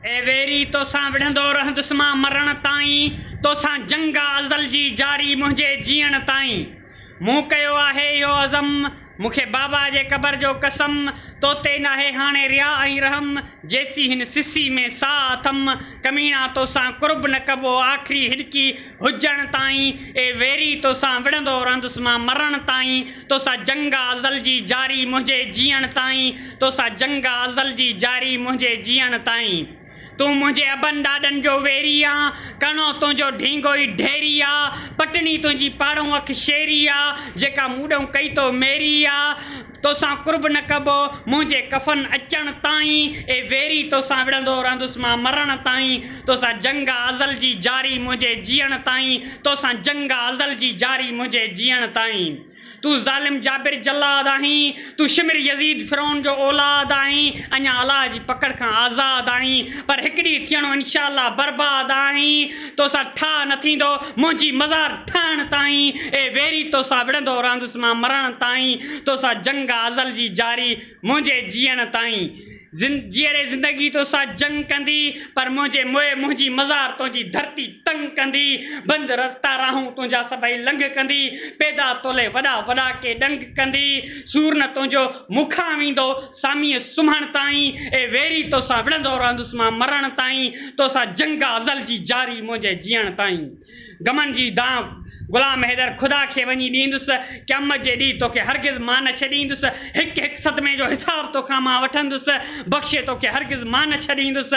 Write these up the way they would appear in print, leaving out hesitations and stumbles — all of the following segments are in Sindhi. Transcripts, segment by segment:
اي ويري توسان وڙهندو رهندس مان مرڻ تائين، توسان جنگ آ ازل جي جاري منهنجي جيئڻ تائين. مون ڪيو آهي اهو عزم، مون کي بابا جي قبر جو قسم، توتي ناهي هاڻي ريا ۽ رحم، جيسين هن سسي ۾ ساهه اٿم، ڪميڻا توسان قرب نه ڪبو آخري هڏڪي هجڻ تائين، اي ويري توسان وڙهندو رهندس مان مرڻ تائين، توسان جنگ آ ازل جي جاري منهنجي جيئڻ تائين، توسان جنگ آ ازل جي جاري منهنجي جيئڻ تائين. تون منهنجي ابن ڏاڏن جو ويري آن، ڪڻو تنهنجو ڍينگو ئي ڍيري آ، پٽڻي تنهنجي پاڙئون اک شيري آ، جيڪا مون ڏئون ڪئي تو ميري آ، توسان قرب نه ڪبو منهنجي ڪفن اچڻ تائين، اي ويري توسان وڙهندو رهندس مان مرڻ تائين، توسان جنگ آ ازل جي جاري منهنجي جيئڻ تائين، توسان جنگ آ ازل جي جاري منهنجي جيئڻ تائين. تون ظالم جابر جلاد آهين، تون شمر يزيد فرعون جو اولاد آهين، اڃا الله جي پڪڙ کان آزاد آهين، پر هڪ ڏينهن ٿيڻو انشاء الله برباد آهين، توسان ٺاهه نه ٿيندو منهنجي مزار ٺهڻ تائين، اي ويري توسان وڙهندو رهندس مان مرڻ تائين، توسان جنگ آ ازل جي جاري منهنجي جيئڻ تائين. جيئري زندگي توسان جنگ ڪندي، پر منهنجي موئي منهنجي مزار تنهنجي ڌرتي تنگ ڪندي، بند رستا راهون تنهنجا سڀئي لنگهه ڪندي، پيدا تولئي وڏا وڏا ڪي ڏنگ ڪندي، سور نه تنهنجو مون کان ويندو ساميء سمهڻ تائين، اي ويري توسان وڙهندو رهندس مان مرڻ تائين، توسان جنگ آ ازل جي جاري منهنجي جيئڻ تائين. غمن جي دانهن غلام حيدر خدا کي وڃي ڏيندس، قيامت جي ڏينهن توکي هرگز مان نه ڇڏيندس، هڪ هڪ صدمي جو حساب توکان مان وٺندس، بخشي توکي هرگز مان نه ڇڏيندس،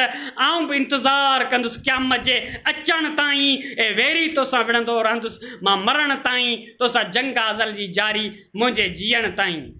آئون به انتظار ڪندس قيامت جي اچڻ تائين، اي ويري توسان وڙهندو رهندس مان مرڻ تائين، توسان جنگ آ ازل جي جاري منهنجي جيئڻ تائين.